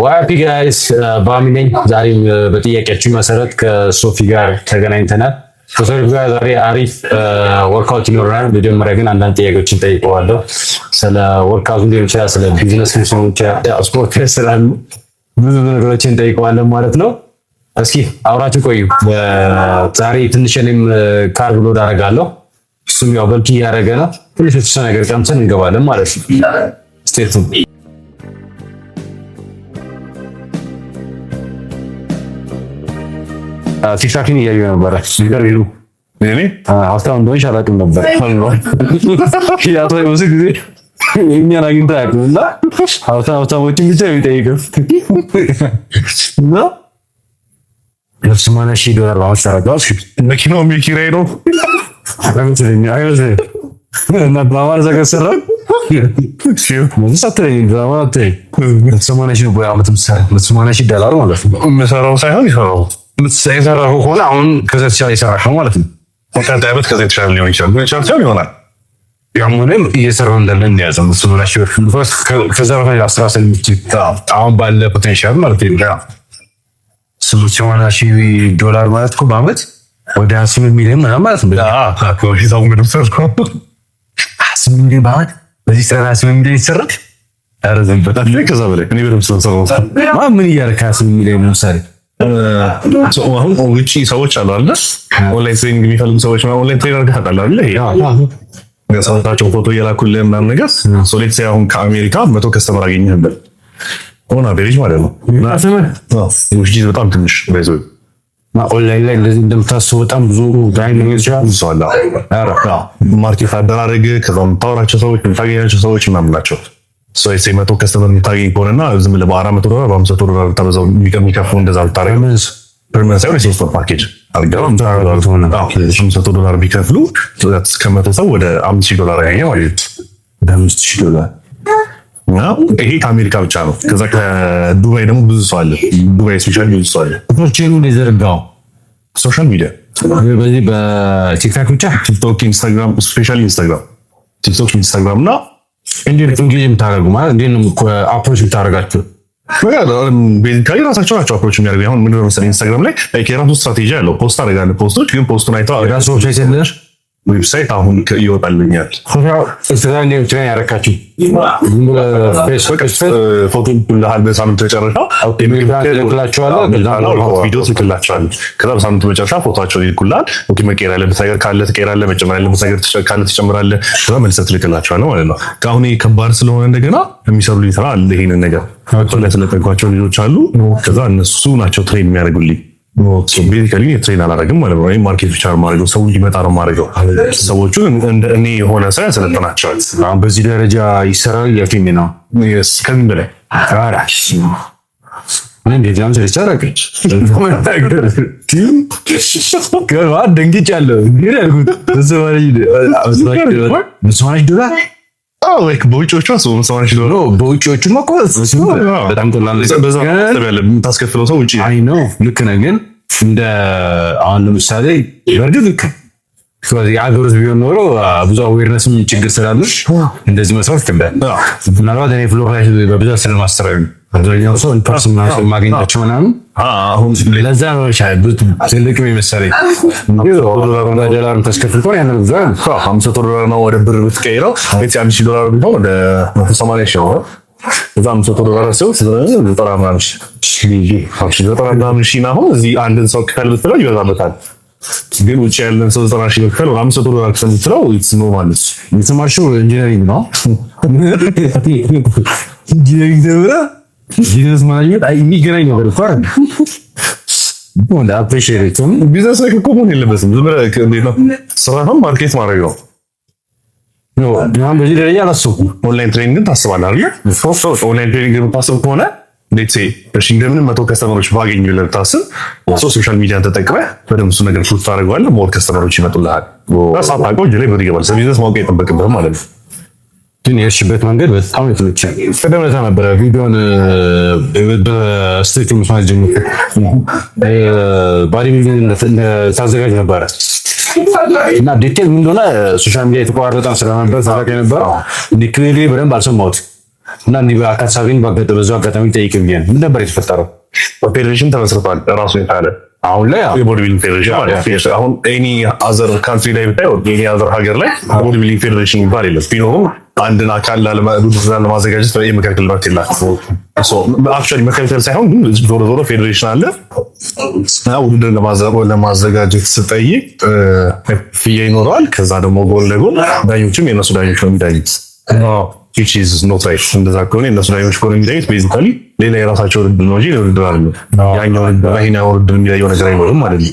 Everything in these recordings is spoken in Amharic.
What's up guys፣ ባሚ ነኝ። ዛሬም በጥያቄያችሁ መሰረት ከሶፊ ጋር ተገናኝተናል። ከሶፊ ጋር ዛሬ አሪፍ workout ይኖረናል። መጀመሪያ ግን አንዳንድ ጥያቄዎችን ጠይቀዋለሁ። ስለ workout ሊሆን ይችላል፣ ስለ ቢዝነስ ሊሆን ይችላል፣ ስፖርት ስላሉ ብዙ ነገሮችን ጠይቀዋለን ማለት ነው። እስኪ አብራችሁ ቆዩ። ዛሬ ትንሽ እኔም carb load አደርጋለሁ። እሱም ያው bulk እያደረገ ነው። ትንሽ የተወሰነ ነገር ቀምሰን እንገባለን ማለት ነው። Stay tuned። ቲክታክን እያየሁ ነበረ። እኔ ሀብታም እንደሆንሽ አላውቅም ነበር። ብዙ ጊዜ እኛን አግኝቶ አያውቅም እና ሀብታም ሀብታሞችን ብቻ የሚጠይቀው እና $80,000 በአመት ሰራለሁ። መኪናውም የኪራይ ነው። አይመስለኝም አይመስለኝም። እና ድራማ እዛ ከሰራ ድራማ አትለኝም። 80,000 ነው በአመት የምትሰራው፣ $80,000 ማለት ነው። የምሰራው ሳይሆን ይሰራው የሰራኸው ከሆነ አሁን ከዛ የተሻለ የሰራኸው ማለት ነው። ቀጣይ ዓመት ከዛ የተሻለ ሊሆን ይችላል። ሊሆን ይችላል ሳይሆን ይሆናል። ያም ሆነ እየሰራሁ እንዳለ እንያዘው። 80,000 ብር ከዛ በላይ 10 ስለሚችል አሁን ባለ potential ማለት ነው። $80,000 ማለት እኮ በአመት ወደ 8 ሚሊዮን ምናምን ማለት ነው። ሂሳቡ ምንም ሰርቶ 8 ሚሊዮን በአመት በዚህ ስራ 8 ሚሊዮን ይሰራል። ኧረ ዝም በል። ከዛ በላይ እኔ በደምብ ስለምሰራው ምን እያደረክ 8 ሚሊዮን ለምሳሌ አሁን ውጭ ሰዎች አሉ አይደል? Online training የሚፈልጉ ሰዎች online trainer ጋር ታውቃለህ አይደል? ሰውነታቸው ፎቶ እየላኩልህ ምናምን ነገር። So let's say አሁን ከአሜሪካ 100 customer አገኘህበት on average ማለት ነው። በጣም ትንሽ ኦንላይን ላይ እንደዚህ እንደምታስበው በጣም ብዙ ብዙ ሰው አለ። Market አደራረግ ከዛ የምታወራቸው ሰዎች፣ የምታገኛቸው ሰዎች ምናምን ናቸው። 100 customer የምታገኝ ከሆነና ዝም ብለህ በ400 ዶላር፣ በ500 ዶላር ብታበዛው የሚከፍሉ እንደዛ ብታደርግ per month ሳይሆን የ3 ወር ፓኬጅ አድርገው $500 ቢከፍሉ ከ100 ሰው ወደ $5,000 ያገኘ ማለት ነው። ወደ $5,000። ይሄ ከአሜሪካ ብቻ ነው። ከዛ ከዱባይ ደግሞ ብዙ ሰው አለ። ዱባይ especially ብዙ ሰው አለ። ቼኑን የዘረጋው Social media። በዚህ በቲክታክ ብቻ? ቲክቶክ፣ ኢንስታግራም፣ especially ኢንስታግራም፣ ቲክቶክ፣ ኢንስታግራም እና እንዴት engage የምታደርጉ ማለት እንዴት ነው approach የምታደርጋቸው? Basically ራሳቸው ናቸው approach የሚያደርጉ። አሁን ምንድን ነው መሰለኝ ኢንስታግራም ላይ የራሱ ስትራቴጂ አለው። Post አደርጋለሁ post ኦች፣ ግን post ኡን አይተው የራሱ website የለሽ? Website አሁን ይወጣልኛል። ኢንስታግራም ላይ ያረካችሁ ፎቶ ይልኩልሃል በሳምንት መጨረሻ። ቪዲዮ ትልክላቸዋለህ። ከዛ በሳምንቱ መጨረሻ ፎቶቸውን ይልኩልሃል። Okay፣ መቀየር ያለበት ነገር ካለ ትቀይራለህ፣ መጨመር ያለበት ነገር ካለ ትጨምራለህ። ከዛ መልሰህ ትልክላቸዋለህ ማለት ነው። ከአሁን ከባድ ስለሆነ እንደገና የሚሰሩልኝ ስራ አለ። ይሄንን ነገር ያሰለጠንኳቸው ልጆች አሉ። ከዛ እነሱ ናቸው train የሚያደርጉልኝ። Basically train አላደርግም ማለት ነው። Market ብቻ ነው የማደርገው። ሰው እንዲመጣ ነው የማደርገው። ሰዎቹ እንደ እኔ የሆነ ሰው ያሰለጥናቸዋል። አሁን በዚህ ደረጃ ይሰራል እያልከኝ ነው? ከምን በላይ። እንዴት ያም ሰርቼ አላውቅም። ደንግጫለሁ። ያልኩት $80,000። በውጭዎቹ $80,000። በውጭዎቹ በጣም ቀላል የምታስከፍለው ሰው ውጭ። አይ ነው፣ ልክ ነህ። ግን እንደ አሁን ለምሳሌ በእርግጥ ልክ የሀገር ውስጥ ቢሆን ኖሮ ብዙ awareness ም ችግር ስላለ እንደዚህ መስራት ይከብዳል። ምናልባት እኔ floor ላይ በብዛት ስለማሰራ አብዛኛው ሰው in person ምናምን ማግኘታቸው ምናምን ለዛ ነው ይሻላል። ብዙ ትልቅም የመሰለኝ ዶላር ታስከፍል ከሆነ ያንን ብዙ $500 ነው፣ ወደ ብር ብትቀይረው $1,000 ቢሆን ወደ 180,000 ነው። እዛ $500 ሲሆን ዘጠና ምናምን ሺህ፣ 90 ምናምን ሺህ። አሁን እዚህ አንድን ሰው ክፈል ብትለው ይበዛበታል። ግን ውጭ ያለን ሰው 90,000 መክፈል፣ $500 ክፈል ብትለው it's normal። የተማርሽው engineering ነው። Engineering ተምረህ business management የሚገናኝ ነገር እኮ አይደል? Appreciate። ቢዝነስ ላይ እኮ መሆን የለበትም። ዝም ብለህ እንዴት ነው ስራህን market ማድረግ ነው። በዚህ ደረጃ አላሰብኩም። Online training ታስባለህ አይደል? Online training የምታስብ ከሆነ let's say እሺ እንደምንም 100 customer ኦች ባገኝ ብለህ ብታስብ social media ን ተጠቅመህ በደንብ እሱ ነገር shoot ታደርገዋለህ። More customer ኦች ይመጡልሃል። ሳታውቀው እጅ ላይ ብር ይገባል። ቢዝነስ ማወቅ አይጠበቅብህም ማለት ነው። ግን የሄድሽበት መንገድ በጣም የተመቸ። ቀደም ዕለት ነበረ ቪዲዮን በ street መስማት ጀምሮ body building ታዘጋጅ ነበረ እና detail ምን እንደሆነ social media የተቆራረጠ ስለነበር ታውቅ የነበረው clearly በደንብ አልሰማሁትም። እና እንዲህ በአካል ሳገኝ በዛው አጋጣሚ ጠይቅ ብዬ ነው። ምን ነበር የተፈጠረው? ፌዴሬሽን ተመስርቷል ራሱ የቻለ። አሁን ላይ የ bodybuilding ፌዴሬሽን ማለት ነው። አሁን any other country ላይ ብታይ፣ any other ሀገር ላይ bodybuilding ፌዴሬሽን የሚባል የለም። ቢኖሩም አንድን አካል ለማዘጋጀት የመከልከል መብት የላቸውም። Actually መከልከል ሳይሆን ግን ዞሮ ዞሮ ፌዴሬሽን አለ እና ውድድር ለማዘጋጀት ስጠይቅ ክፍያ ይኖረዋል። ከዛ ደግሞ ጎን ለጎን ዳኞችም የእነሱ ዳኞች ነው የሚዳኙት። Which is not right። እንደዛ ከሆነ፣ የእነሱ ዳኞች ከሆነ የሚዳኙት፣ basically ሌላ የራሳቸው ውድድር ነው እንጂ ውድድር አይደለም። ያኛው ይሄኛው ውድድር የሚለየው ነገር አይኖርም ማለት ነው።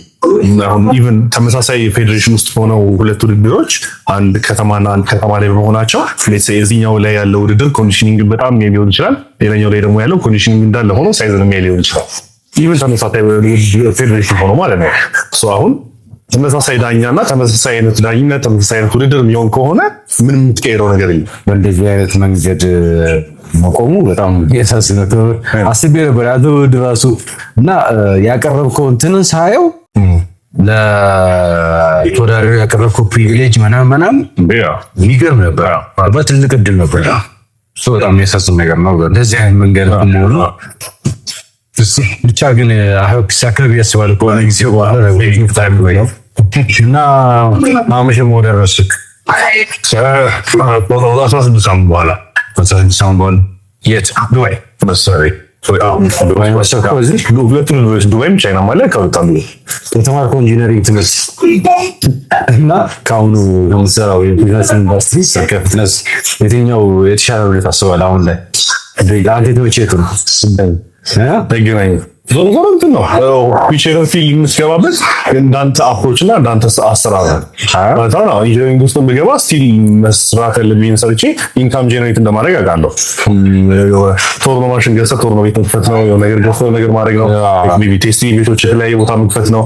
አሁን even ተመሳሳይ ፌዴሬሽን ውስጥ ሆነው ሁለት ውድድሮች አንድ ከተማና አንድ ከተማ ላይ በመሆናቸው፣ let's say እዚህኛው ላይ ያለው ውድድር conditioning በጣም ሊሆን ይችላል። ሌላኛው ላይ ደግሞ ያለው conditioning እንዳለ ሆኖ size ን የሚያይ ሊሆን ይችላል። Even ተመሳሳይ ፌዴሬሽን ሆኖ ማለት ነው። So አሁን ተመሳሳይ ዳኛና ተመሳሳይ አይነት ዳኝነት፣ ተመሳሳይ አይነት ውድድር የሚሆን ከሆነ ምንም የምትቀይረው ነገር የለም። በእንደዚህ አይነት መንገድ መቆሙ በጣም ያሳዝናል። አስቤ ነበር ያንተ ውድድር ራሱ እና ያቀረብከው እንትንን ሳየው፣ ለተወዳዳሪው ያቀረብከው privilege ምናምን ምናምን የሚገርም ነበር። በትልቅ እድል ነበር። እሱ በጣም የሚያሳዝን ነገር ነው። እንደዚህ አይነት መንገድ መሆኑ ብቻ ግን I hope ይሳካል ብዬ አስባለሁ ከሆነ ጊዜ በኋላ። እና አመሸ ደረስክ? 16 ዓመት በኋላ። 16 ዓመት በኋላ የት? ዱባይ? መሰለኝ። ሁለቱም ዱባይም ቻይናም አለ። ከሁለት አንዱ። የተማርከው engineering ትምህርት እና ከአሁኑ ከምትሰራው የ fitness industry፣ ከ fitness የትኛው የተሻለ ነው ታስባለህ? አሁን ላይ ለአንተ የተመቸ የቱ ነው? አይገናኝም። ዞሮ ዞሮ እንትን ነው፣ whichever field የምትገባበት እንዳንተ approach እና እንዳንተ አሰራር ነው ማለት ነው። Engineering ውስጥ ብገባ still መስራት ያለብኝን ሰርቼ income generate እንደማድረግ አውቃለሁ። ቶርኖ ማሽን ገዝተህ ቶርኖ ቤት መክፈት ነው፣ የሆነ ነገር ገዝተህ ነገር ማድረግ ነው፣ maybe testing ቤቶች የተለያየ ቦታ መክፈት ነው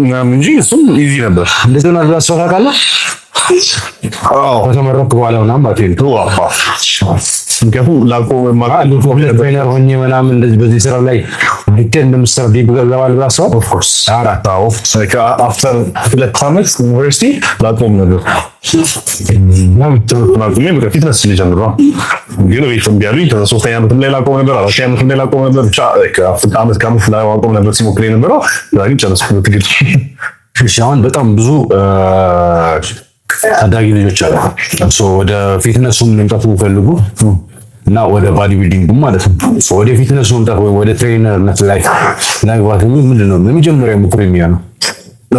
ምናምን እንጂ እሱም easy ነበር። እንደዚህ ሆናል ብለህ አስበህ ታውቃለህ? ከተመረቅክ በኋላ ምናምን ማለት ነው። ምክንያቱም ላቆም Trainer ሆኜ ምናምን እንደዚህ በዚህ ስራ ላይ detail እንደምትሰራ deep ገባል ብለህ አስበህ? Of course፣ after 2 ዓመት ዩኒቨርሲቲ ላቆም ነበር። አቁሜ fitness ልጀምር ነው፣ ግን ቤት እምቢ አሉኝ። ከዛ ሶስተኛ ዓመትም ላይ ላቆም ነበር፣ አራተኛ ዓመትም ላይ ላቆም ነበር። ብቻ ዓመት ከዓመት ላቆም ነበር ሲሞክር የነበረው። ከዛ ግን ጨረስኩ በትግል። እሺ፣ አሁን በጣም ብዙ ታዳጊ ልጆች አሉ ወደ fitness ኡ መምጣት የሚፈልጉ እና ወደ bodybuilding ማለት ነው። ወደ fitness ኡ መምጣት ወይም ወደ trainer ነት ላይ ለመግባት ምንድን ነው የመጀመሪያ ምክር የሚሆነው?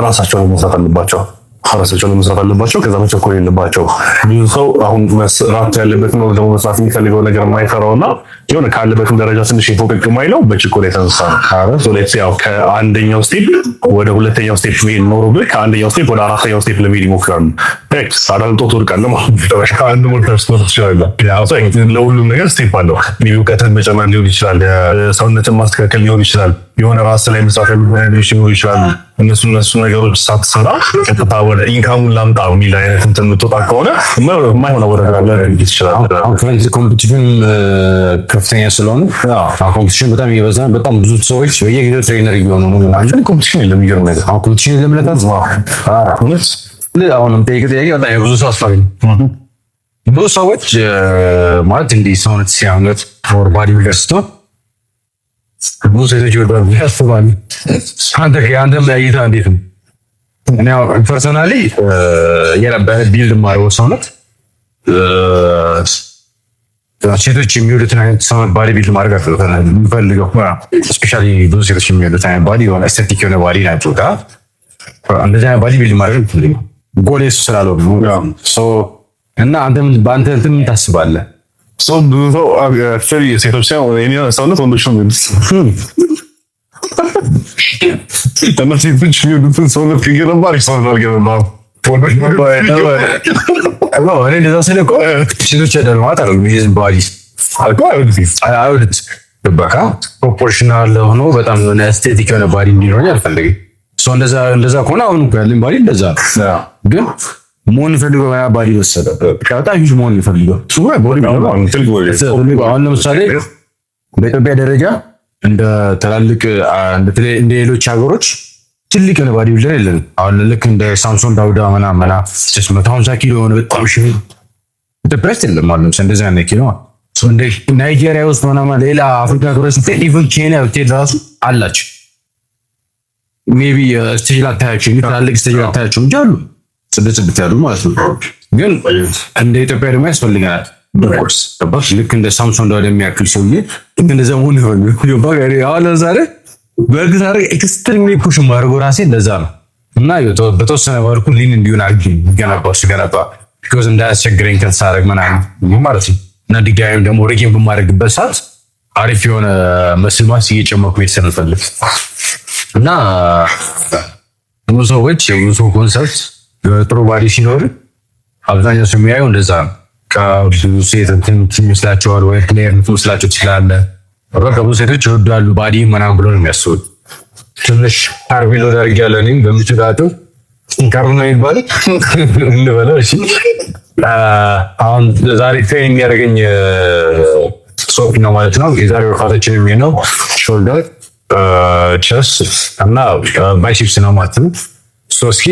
ራሳቸውን መስራት አለባቸው። ራሳቸውን መስራት አለባቸው። ከዛ መቸኮል የለባቸው። ብዙ ሰው አሁን መስራት ያለበት ነው ደግሞ መስራት የሚፈልገው ነገር የማይሰራው እና የሆነ ካለበትም ደረጃ ትንሽ የፎቀቅ የማይለው በችኮላ የተነሳ ነው። So let's say ያው ከአንደኛው step ወደ ሁለተኛው step መሄድ ኖሮብህ ከአንደኛው step ወደ አራተኛው step ለመሄድ ይሞክራሉ። አዳልጦ ትወድቃለህ ማለት ነው። ከአንድ ሞተር ስትወርድ ትችላለህ። ለሁሉም ነገር step አለው። Maybe እውቀትን መጨመር ሊሆን ይችላል። ሰውነትን ማስተካከል ሊሆን ይችላል። የሆነ ራስ ላይ መስራት ያሉ ነገሮች ሊሆኑ ይችላሉ። እነሱ ነገሮች ሳትሰራ ቀጥታ ወደ income ኡን ላምጣ የሚል አይነት እንትን የምትወጣ ከሆነ የማይሆነ ወደ ይችላል። አሁን current competition ከፍተኛ ስለሆነ፣ አሁን competition በጣም እየበዛ ነው። በጣም ብዙ ሰዎች በየጊዜው trainer እየሆኑ ነው። Competition የለም። የሚገርም ነገር አሁን competition የለም ለካ። እውነት። አሁን የምጠይቅህ ጥያቄ በጣም የብዙ ሰው አስፋፊ ነው። ብዙ ሰዎች ማለት እንዲህ ሰውነት ሲያምረት or bodybuilder ስትሆን ብዙ ሴቶች ይወዳሉ ያስባሉ። አንተ የአንተም እይታ እንዴት ነው? እኔ personally የነበረ build የማደርገው ሰውነት ሴቶች የሚወዱትን አይነት ሰውነት body build ማድረግ የምፈልገው፣ especially ብዙ ሴቶች የሚወዱት አይነት body፣ የሆነ aesthetic የሆነ body ናቸው። እንደዚህ አይነት body build ማድረግ የምፈልገው ጎሌ እሱ ስላልሆነ ነው። እና አንተ በአንተ እንትን ምን ታስባለህ? ሰው ብዙ ሰው actually ሴቶች ሳይሆን የኔ ሰውነት ወንዶች ነው የሚወዱት። እና ሴቶች የሚወዱትን ሰውነት ከገነባ አሪፍ ሰውነት አልገነባም። እኔ እንደዛ ስል እኮ ሴቶች አይደለም ማለት አይደለም። ይህ body አይወዱት ገባህ? Proportional ሆኖ በጣም የሆነ aesthetic የሆነ body እንዲኖረኝ አልፈልግም። እንደዛ ከሆነ አሁን እኮ ያለኝ body እንደዛ ነው፣ ግን መሆን ፈልገው ያ body ወሰደ። በጣም ሂውጅ መሆን ፈልገው። አሁን ለምሳሌ በኢትዮጵያ ደረጃ እንደ ትላልቅ እንደ ሌሎች ሀገሮች ትልቅ የሆነ bodybuilder የለንም። አሁን ልክ እንደ ሳምሶን ዳውዳ ምናምን 150 ኪሎ የሆነ በጣም ሺ ኢትዮጵያ ውስጥ የለም። አሁን ለምሳሌ እንደዚህ አይነት ኪሎ እንደ ናይጄሪያ ውስጥ ምናምን ሌላ አፍሪካ ሀገሮች ስትሄድ፣ even ኬንያ ብትሄድ ራሱ አላቸው። Maybe stage ላታያቸው እንጂ፣ ትላልቅ stage ላታያቸው እንጂ አሉ፣ ጽድት ጽድት ያሉ ማለት ነው። ግን እንደ ኢትዮጵያ ደግሞ ያስፈልገናል። Of course፣ ገባሽ? ልክ እንደ ሳምሶን ዳውድ የሚያክል ሰውዬ ልክ እንደዛ መሆን ይሆን። አሁን ለምሳሌ በህግ ሳደርግ extremely push የማደርገው ራሴ እንደዛ ነው። እና በተወሰነ መልኩ lean እንዲሆን አድርጌ ገነባው ሲገነባ because እንዳያስቸግረኝ cut ሳደርግ ምናምን ማለት ነው። እና ድጋሚም ደግሞ regain በማደርግበት ሰዓት አሪፍ የሆነ muscle mass እየጨመርኩ መሄድ ስለምፈልግ። እና ብዙ ሰዎች፣ የብዙ ሰው concept ጥሩ body ሲኖር አብዛኛው ሰው የሚያየው እንደዛ ነው። ብዙ ሴት እንትን ይመስላቸዋል ወይ player ትመስላቸው ትችላለህ። በቃ ብዙ ሴቶች ይወዳሉ body ምናምን ብሎ ነው የሚያስቡት። ትንሽ carb load አድርጌያለሁ እኔም በምችላቸው፣ carb ነው የሚባለው እንበለው። እሺ፣ አሁን ዛሬ train የሚያደርገኝ ሶፊ ነው ማለት ነው። የዛሬ workout ኣችን የሚሆነው shoulder፣ chest እና biceps ነው ማለት ነው። እስኪ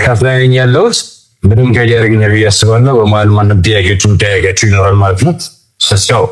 cut ላይ ነኝ ያለሁት፣ ምንም guide ያደርገኛል ብዬ አስባለሁ። በመሀል ማንም ጥያቄዎችን ጠያቂያቸው ይኖራል ማለት ነው። እስካው